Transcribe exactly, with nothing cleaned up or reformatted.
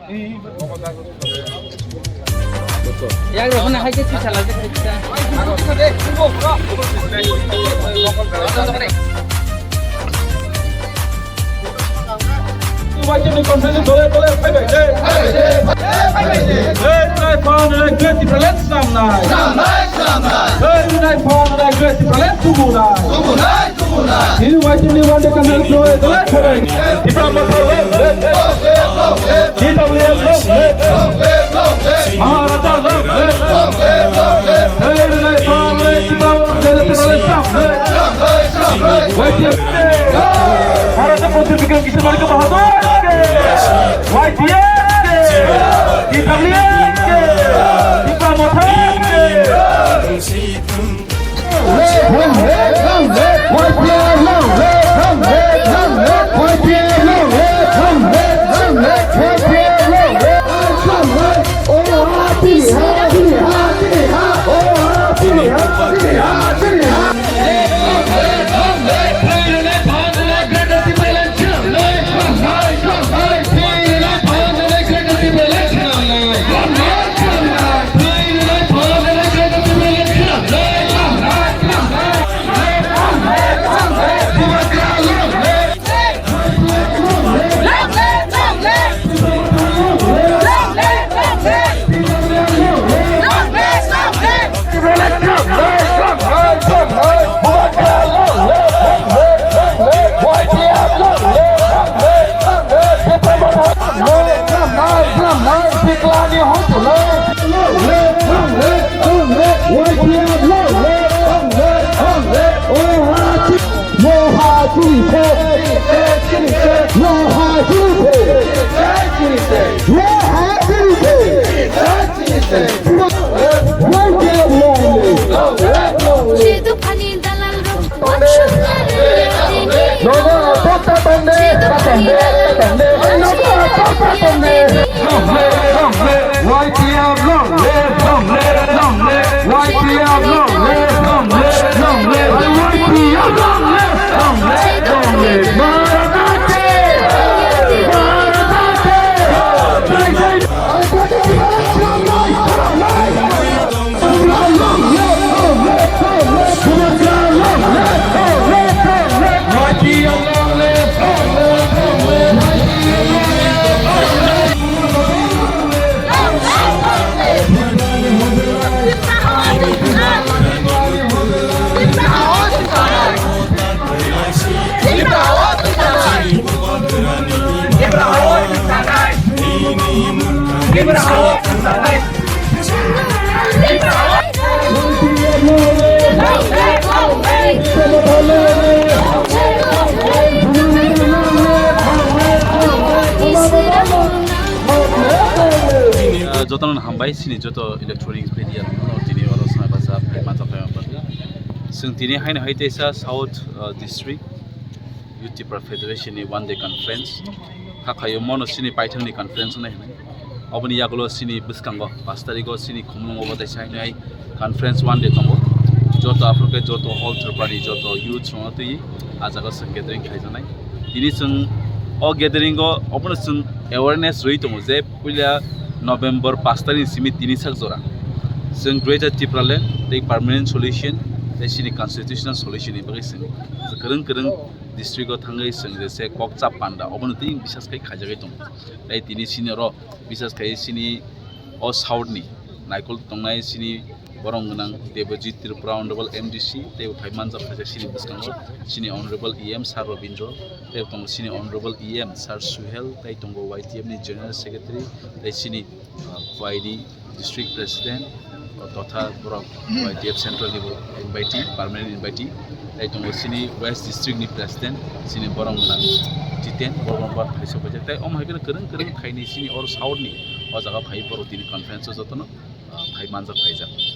Yang rok na hai ke sisa la de kita. Waitini conference dole dole phaibai de. Hey, try fund, hey, great difference, samnai. Hey, try fund, hey, great difference, tumunai. Ini waitini one day conference dole dole phaibai. Tipra Motha long live. T W F long live. Maharaja long live. Hey, try fund, hey, Tipra Motha long live. Bharot Pradhyut Bigyan Kishore Kumar Mahato ke, Y T F ke, T W F ke, Tipra Motha ke. Chwng dophani dalalrok. Nogo pokta tonde, tonde, tonde. Nogo pokta tonde. Long live, long live, Y T F long live, long live, long live. Y T F long live, long live, long live. Y T F long live, long live, long live. Bharat Mata ki, Bharat Mata ki. Jotono hambai, chini joto electronics media rokno tini oro swnai basa phai manjak phai manjak. Chwng tini haino hai teisa South, uh, District Youth Tipra Federation ni one day conference. Hakhayo mono chini paithangni conference hwnwi hwnwi. Oboni yagulo chini bwskango pash tarikgo chini Khumulwngo bo teisa haino hai conference one day tongo. Joto aphuru khe joto all Tripurani joto youth rokno twi ah jaga chwng gathering khaijaknai. Tini chwng o gathering o obono chwng awareness rwi tongo je puila November pash tarikni simi tini sak jora chwng Greater Tipraland tei permanent solution tei chini constitutional solution ni bagwi chwng kwrwng kwrwng district o thangwi chwng je se kok chap panda obono tei bisas khai khaijagwi tongo. Tei tini chini oro bisas khai chini o South ni naikol tongnai chini borok gwnang Debojit Tripura Honorable M D C tei bo phai manjak khaijak chini bwskango chini Honorable E M Sir Robindro tei tongo chini Honorable E M Sir Suhel tei tongo Y T F ni General Secretary tei chini, ah, Khowai ni District President, o totha borok Y T F Central ni bo invitee, permanent invitee. Tai tongo chini West District ni President, chini borok gwnang Jiten, borok gwnang bar thaisa paijak. Tai omo hai kheno kwrwng kwrwng khaini chini oro South ni o jaga phai borok tini conference o jotono, ah, phai manjak phaijak.